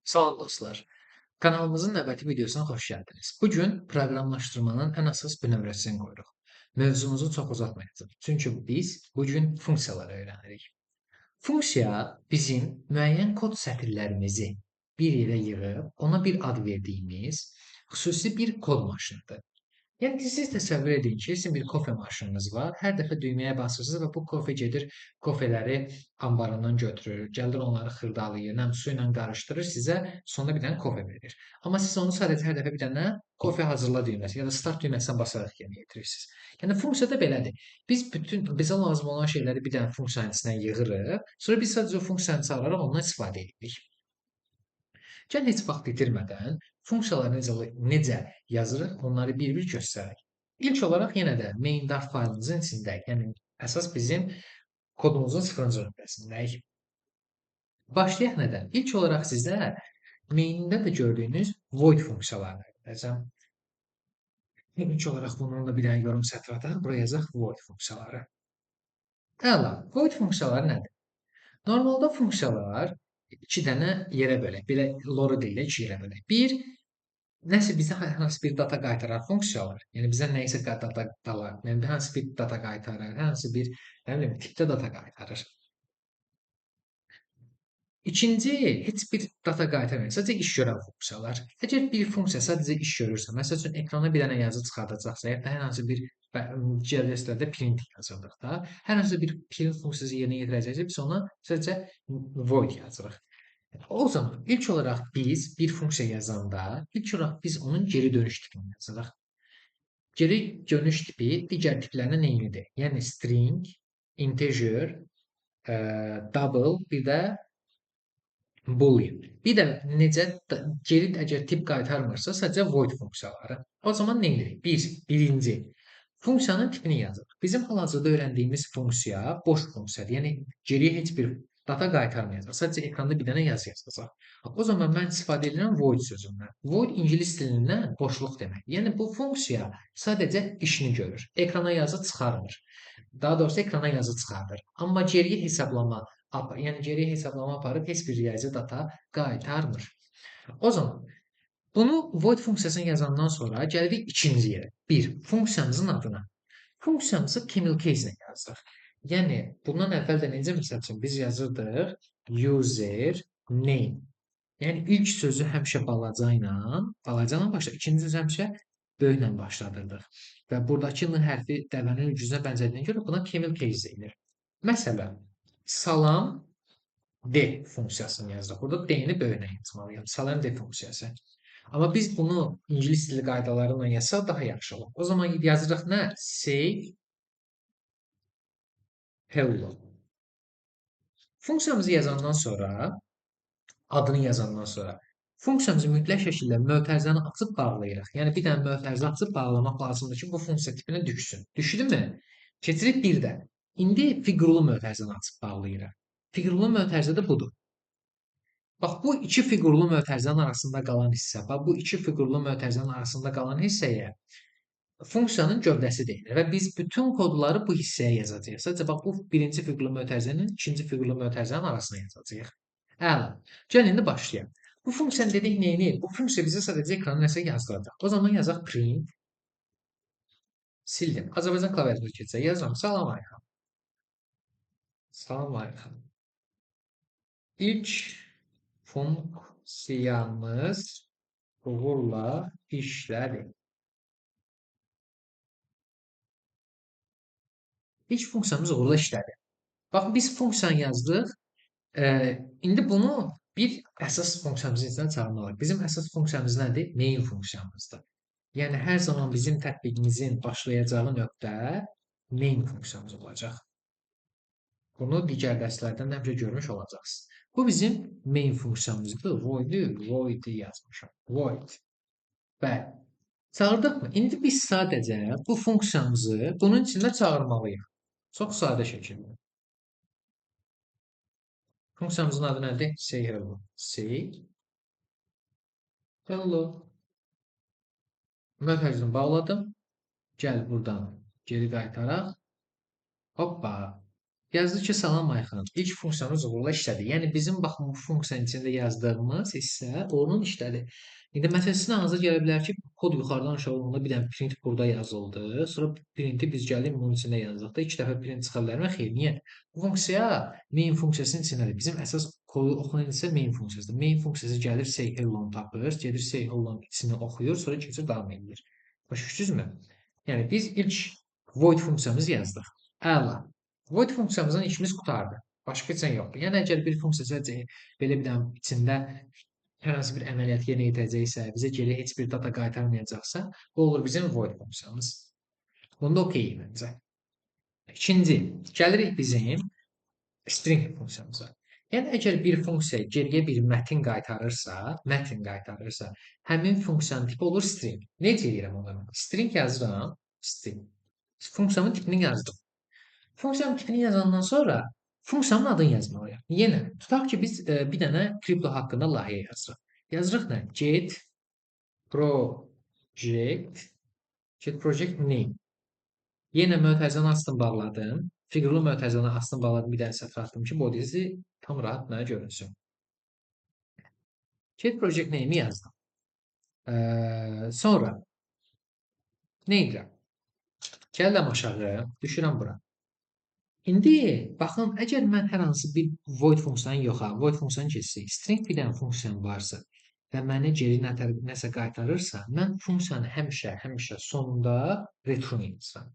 Salam dostlar. Kanalımızın növbəti videosuna xoş gəldiniz. Bugün proqramlaşdırmanın ən əsas bünövrəsini qoyuruq. Mövzumuzu çox uzatmayacağıq. Çünki biz bugün funksiyaları öyrənirik. Funksiya bizim müəyyən kod sətirlərimizi bir yerə yığıb ona bir ad verdiyimiz xüsusi bir kod maşınıdır. Yəni siz təsəvvür edin ki, sizin bir kofe maşınınız var. Hər dəfə düyməyə basırsınız və bu kofe gedir, kofeləri anbarından götürür, gəlir onları xırdalayır, nəm su ilə qarışdırır, sizə sonda bir dənə kofe verir. Amma siz onu sadəcə hər dəfə bir dənə kofe hazırla düyməsi ya da start düyməsinə basaraq yerinə yetirirsiniz. Yəni funksiya da belədir. Biz bütün bizə lazım olan şeyləri bir dənə funksiyanın içinə yığırıq, sonra biz sadəcə o funksiyanı çağıraraq ondan istifadə edirik. Gəlin heç vaxt itirmədən funksiyaları necə yazırıq, onları bir-bir göstərək. İlk olaraq yenə də main.dart faylımızın içindəyik. Yəni əsas bizim kodumuzun sıfırıncı nöqtəsindəyik. Başlayaq nədən? İlk olaraq sizə main'də də gördüyünüz void funksiyalarını öyrədəcəm. İlk olaraq bunun da bir dənə yorum sətri atarıq. Buraya yazaq void funksiyaları. Əla, void funksiyaları nədir? Normalda funksiyalar iki dənə yerə bölək. Belə loru dillə iki yerə bölək. Bir, nəsə bizə hansı bir data qaytaran funksiyalar. Yəni bizə nəyisə data, yəni hansı bir data qaytarır, hər hansı bir, nə bilim, tipdə data qaytarır. İkinci, heç bir data qaytarmır. Sadəcə iş görən funksiyalar. Əgər bir funksiya sadəcə iş görürsə, məsəl üçün ekrana bir dənə yazı çıxardacaqsa, ya da hər hansı bir digər print yazırdıq da, hər hansı bir print funksiyası yerinə yetirəcəksə, biz ona sadəcə void yazırıq. O zaman ilk olaraq biz bir funksiya yazanda, ilk olaraq biz onun geri dönüş tipini yazırıq. Geri dönüş tipi digər tiplərlə eynidir. Yəni string, integer, double, bir də boolean. Bir də necə geri əgər tip qaytarmırsa, sadəcə void funksiyaları. O zaman nə edirik? Birinci, funksiyanın tipini yazırıq. Bizim hal-hazırda öyrəndiyimiz funksiya boş funksiyadır. Yəni geriyə heç bir data qaytarmayacaq. Sadəcə ekranda bir dənə yazı yazacaq. O zaman mən istifadə edirəm void sözündən. Void ingilis dilindən boşluq demək. Yəni bu funksiya sadəcə işini görür. Ekrana yazı çıxarmır. Daha doğrusu ekrana yazı çıxardır. Amma geriyə hesablama, yəni geriyə hesablama aparıb heç bir riyazi data qaytarmır. O zaman bunu void funksiyasını yazandan sonra gəlirik ikinci yerə. Bir, funksiyamızın adına. Funksiyamızı camel case ilə yazırıq. Yəni bundan əvvəl də necə məsəl üçün biz yazırdıq user name. Yəni ilk sözü həmişə balaca ilə başlar, ikinci sözü həmişə böyüklə başladırdıq. Və buradakı N hərfi dəvənin gücünə bənzədiyinə görə buna camel case deyilir. Məsələn, salam D funksiyasını yazdıq. Burada D-ni böyüklə yazmalıyam. Salam D funksiyası. Amma biz bunu ingilis dili qaydaları ilə yazsaq daha yaxşı olur. O zaman yazırıq nə? Say hello. Funksiyamızı yazandan sonra, adını yazandan sonra funksiyamızı mütləq şəkildə mötərizəni açıb bağlayırıq. Yəni bir dənə mötərizə açıb bağlamaq lazımdır ki, bu funksiya tipinə düşsün. Düşdü mü? Keçirik bir də. İndi fiqurlu mötərizəni açıb bağlayırıq. Fiqurlu mötərizə də budur. Bax, bu iki fiqurlu mötərizənin arasında qalan hissə, bax, bu iki fiqurlu mötərizənin arasında qalan hissəyə funksiyanın gövdəsi deyilir və biz bütün kodları bu hissəyə yazacağıq. Sadəcə bax, bu birinci fiqurlu mötərizənin ikinci fiqurlu mötərizənin arasına yazacağıq. Əla. Gəlin indi başlayaq. Bu funksiyanı dedik neyini? Bu funksiya bizə sadəcə ekrana nəsə yazdıracaq. O zaman yazaq print. Sildim. Azərbaycan klaviaturuna keçsək yazıram. Salam Ayxan. Salam Ayxan. İlk funksiyamız uğurla işlədi. İlk funksiyamız uğurla işlədi. Bax, biz funksiyanı yazdıq. İndi bunu bir əsas funksiyamızın içindən çağırmalıyıq. Bizim əsas funksiyamız nədir? Main funksiyamızdır. Yəni, hər zaman bizim tətbiqimizin başlayacağı nöqtə main funksiyamız olacaq. Bunu digər dərslərdən də həmişə görmüş olacaqsınız. Bu bizim main funksiyamızdır. Void-i, void-i yazmışam. Void. Bəli. Çağırdıq mı? İndi biz sadəcə bu funksiyamızı bunun içində çağırmalıyıq. Çox sadə şəkildə. Funksiyamızın adı nədir? Say hello. Say hello. Mötərizəni bağladım. Gəl buradan geri qaytaraq. Hoppa. Yazdı ki, salam Ayxan. İlk funksiyamız uğurla işlədi. Yəni bizim baxın bu funksiyanın içində yazdığımız hissə onun işlədi. İndi məsələn sizin ağzınıza gələ bilər ki, kod yuxarıdan aşağı olanda bir dənə print burada yazıldı. Sonra printi biz gəldik bunun içində yazdıq da. 2 dəfə print çıxa bilərmi? Xeyr. Niyə? Bu funksiya main funksiyasının içindədir. Bizim əsas kodu oxunan hissə main funksiyasıdır. Main funksiyası gəlir say hello-nu tapır, gedir say hello-nun içini oxuyur, sonra keçir davam edir. Başa düşdünüzmü? Yəni biz ilk void funksiyamızı yazdıq. Əla. Void funksiyamızın işimiz qurtardı. Başqa heç nə yoxdur. Yəni əgər bir funksiya sadəcə belə bir dənə içində hər hansı bir əməliyyat yerinə yetirəcəksə, bizə geri heç bir data qaytarmayacaqsa, bu olur bizim void funksiyamız. Bunda okey məncə. İkinci, gəlirik bizim string funksiyamıza. Yəni əgər bir funksiya geriyə bir mətin qaytarırsa, həmin funksiyanın tipi olur string. Necə eləyirəm onu mən? String yazıram, string. Funksiyamın tipini yazdım. Funksiyanın tipini yazandan sonra funksiyanın adını yazmalıyam. Yenə tutaq ki, biz bir dənə kripto haqqında layihə yazırıq. Yazırıq nə? Get project name. Yenə mötərizəni açdım, bağladım. Fiqurlu mötərizəni açdım, bağladım. Bir dənə sətr atdım ki, bodizi tam rahat mənə görünsün. Get project name'i yazdım. Sonra nə edirəm? Gəlirəm aşağı, düşürəm bura. İndi baxın, əgər mən hər hansı bir void funksiyanı yox, ha, void funksiyanı keçsək, string bir dənə funksiyam varsa və mənə geri nəsə qaytarırsa, mən funksiyanı həmişə sonunda return yazıram.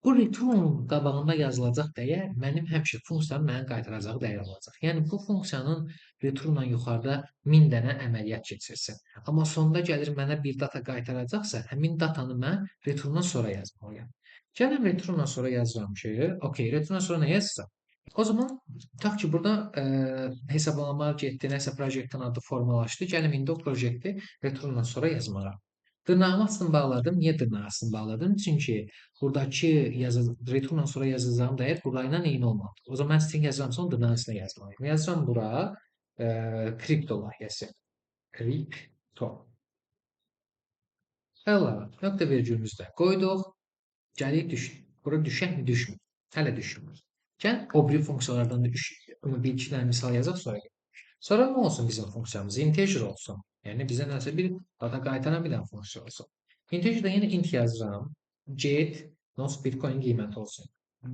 Bu return qabağında yazılacaq dəyər mənim həmişə funksiyanın mənə qaytaracağı dəyər olacaq. Yəni bu funksiyanın returnla yuxarıda 1000 dənə əməliyyat keçirsin. Amma sonda gəlir mənə bir data qaytaracaqsa, həmin datanı mən returndan sonra yazmalıyam. Gəlin returndan sonra yazıram ki, okey, returndan sonra nə yazsam? O zaman tutaq ki, burada hesablama getdi, nəsə proyektin adı formalaşdı. Gəlin indi o proyekti returndan sonra yazmağa. Dırnağımı açdım, bağladım. Niyə dırnağı açdım, bağladım? Çünki buradakı returndan sonra yazacağım dəyər burayla eyni olmalıdır. O zaman mən string yazıramsa, onu dırnağın içində yazmalıyam. Yazıram bura kripto layihəsi. Kripto. Əla, nöqtə vergülümüzü də qoyduq. Gəlirik, düş. Bura düşək mi, düşmür? Hələ düşmür. Gəl, o biri funksiyalardan da bir-iki dənə misal yazaq, sonra gəl. Sonra nə olsun bizim funksiyamız? Integer olsun. Yəni bizə nəsə bir data qaytaran bir dənə funksiya olsun. Integerdə yenə int yazıram. Get, nə olsun? Bitcoin qiyməti olsun.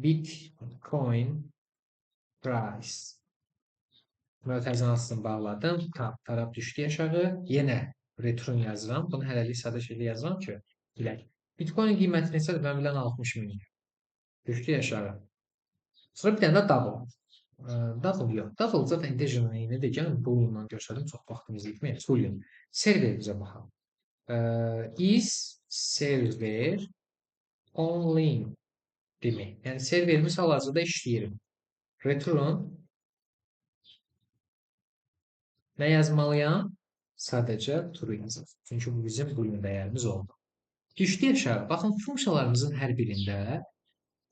Bitcoin price. Mötərizəni açdım, bağladım. Tam, taraf düşdü aşağı. Yenə return yazıram. Bunu hələlik sadə şəkildə yazıram ki, bilək. Bitcoin qiyməti neçədir? Mən bilən 60 min. Düşdü aşağı. Sonra bir dənə də double. Double yox. Double zaten integer'ın eynidir. Gəlin boolean'dan göstərdim. Çox vaxtımızı itməyək. Boolean. Serverimizə baxalım. Is server online demək. Yəni serverimiz hal-hazırda işləyir. Return nə yazmalıyam? Sadəcə true yazır. Çünki bu bizim boolean dəyərimiz oldu. Düşdü aşağı. Baxın, funksiyalarımızın hər birində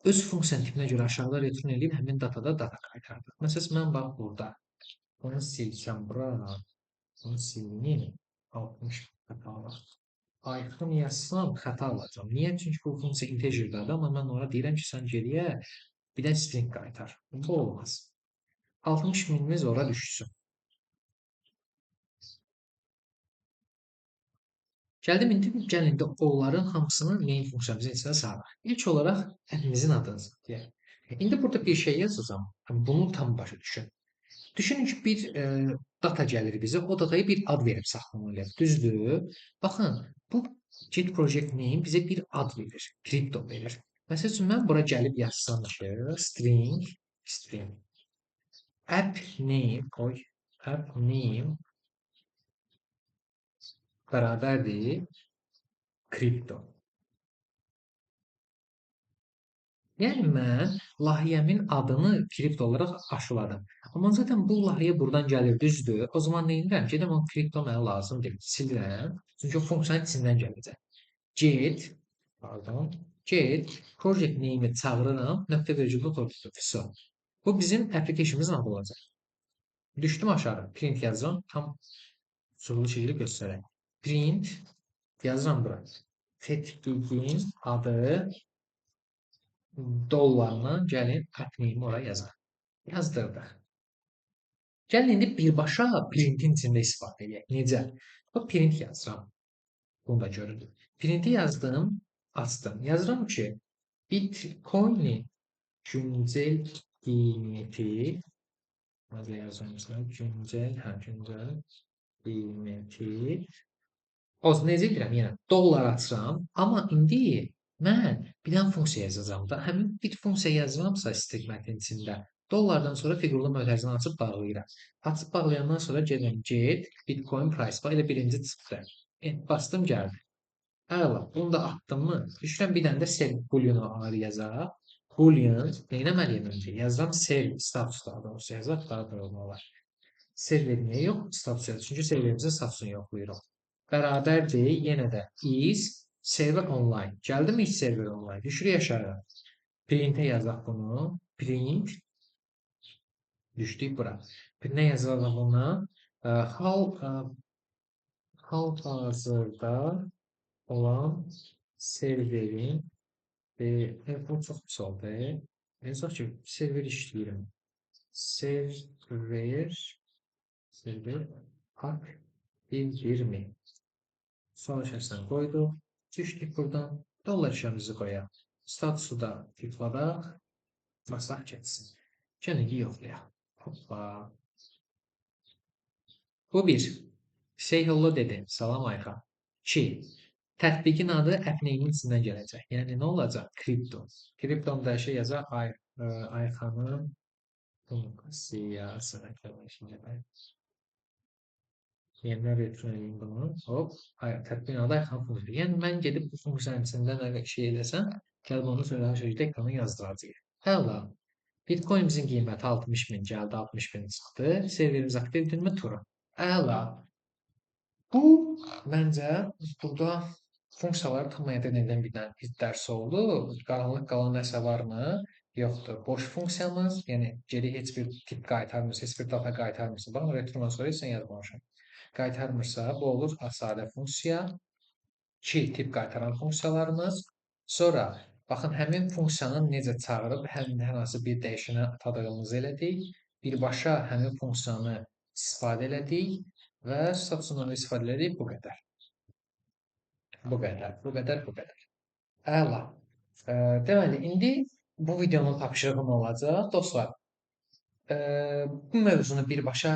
öz funksiyanın tipinə görə aşağıda return eləyib həmin datada data qaytardıq. Məsələn, mən bax burada bunu silsəm bura, bunu silməyim, 60 xəta alaq. Ayxın yazsam xəta alacağam. Niyə? Çünki bu funksiya integerdadır, amma mən ona deyirəm ki, sən geriyə bir də string qaytar. Bu olmaz. 60 minimiz ora düşsün. Gəldim indi, gəlin indi onların hamısını main funksiyamızın içinə saraq. İlk olaraq app'imizin adını deyək. İndi burada bir şey yazacağam. Bunu tam başa düşün. Düşünün ki, bir data gəlir bizə. O datayı bir ad verib saxlamalıyıq. Düzdür? Baxın, bu get project name bizə bir ad verir. Kripto verir. Məsəl üçün, mən bura gəlib yazsam ki, string app name qoy, app name bərabərdir kripto. Yəni mən layihəmin adını kripto olaraq aşıladım. Amma zaten bu layihə buradan gəlir, düzdür? O zaman nə edirəm? Gedirəm, o kripto mənə lazım deyil. Silirəm. Çünki o funksiyanın içindən gələcək. Get project name'i çağırıram. Nöqtə vergülü tortudur. Vso. Bu bizim application'ımızın adı olacaq. Düşdüm aşağı. Print yazıram. Tam usullu şəkildə göstərək. Print yazıram bura. Tətbiqin adı Dollarla gəlin app name-i ora yazaq. Yazdırdıq. Gəlin indi birbaşa printin içində istifadə edək. Necə? Bax, print yazıram. Bunu da görün. Printi yazdım, açdım. Yazıram ki, Bitcoin-in güncel qiyməti, necə yazıram? Güncel, hə, güncel qiyməti. O, necə edirəm? Yenə dollar açıram. Amma indi mən bir dənə funksiya yazacağam da. Həmin bir funksiya yazıramsa string mətnin içində, dollardan sonra fiqurlu mötərizəni açıb bağlayıram. Açıb bağlayandan sonra gedirəm get Bitcoin price. Bax, elə birinci çıxdı. Bastım, gəldi. Əla, bunu da atdım mı? Düşürəm bir dənə də serv boolean adı yazaq. Boolean, nə etməliyəm öncə? Yazıram serv status daha doğrusu yazaq, daha doğru olar. Server niyə yox? Status yazaq. Çünki serverimizin statusunu yoxlayırıq. Bərabərdir, yenə də is server online. Gəldi mi is server online? Düşürük aşağı. Print'e yazaq bunu. Print. Düşdük bura. Print'e yazalım buna. Hal-hazırda olan serverin bu çox pis oldu. Yazaq ki, server işləyirəm. Server aktivdirmi? Son içərisinə qoyduq. Düşdük buradan. Dollar işləmimizi qoyaq. Statusu da tıkladaq. Basaq getsin. Gəlin ki, yoxlayaq. Hoppa. Bu bir. Say hello dedi. Salam Ayxan. 2. Tətbiqin adı app name-in içindən gələcək. Yəni nə olacaq? Kripto. Kriptonun dəyişə yazaq Ayxanın funksiyası. Yenidən return edeyim bunu. Hop. Tətbiqin adı Ayxanın funksiyası. Yəni mən gedib bu funksiyanın içində nə şey eləsəm, gəlib onu sonra şəkildə ekrana yazdıracaq. Əla. Bitcoin-imizin qiyməti 60.000 gəldi, 60.000 çıxdı. Serverimiz aktivdirmi? True. Əla. Bu, məncə, burada funksiyaları tam edən bir dənə dərs oldu. Qaranlıq qalan nəsə varmı? Yoxdur. Boş funksiyamız, yəni geri heç bir tip qaytarmırsa, heç bir data qaytarmırsa, baxın, returndan sonra heç nə yazmamışam. Qaytarmırsa, bu olur sadə funksiya. 2 tip qaytaran funksiyalarımız. Sonra, baxın, həmin funksiyanı necə çağırıb, hər hansı bir dəyişənə atadığımızı elədik. Birbaşa həmin funksiyanı istifadə elədik və statusundan istifadə elədik. Bu qədər. Bu qədər, bu qədər, bu qədər. Əla. Deməli, indi bu videonun tapşırığı nə olacaq? Dostlar, bu mövzunu birbaşa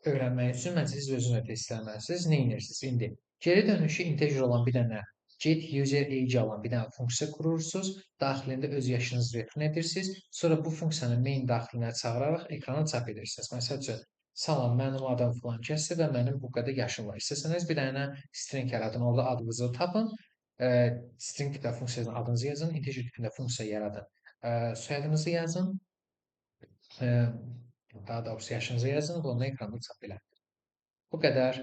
öyrənmək üçün məncə siz özünüz də test eləməlisiniz. Nə edirsiniz? İndi geri dönüşü integer olan bir dənə get user age olan bir dənə funksiya qurursunuz. Daxilində öz yaşınızı return edirsiniz. Sonra bu funksiyanı main daxilinə çağıraraq ekrana çap edirsiniz. Məsəl üçün, salam, mənim adım filan kəsdir və mənim bu qədər yaşım var. İstəsəniz bir dənə string yaradın, orada adınızı tapın. String tipdə funksiyanın adınızı yazın, integer tipində funksiya yaradın. Soyadınızı yazın, daha doğrusu yaşınızı yazın və onu ekranda çap eləyin. Bu qədər.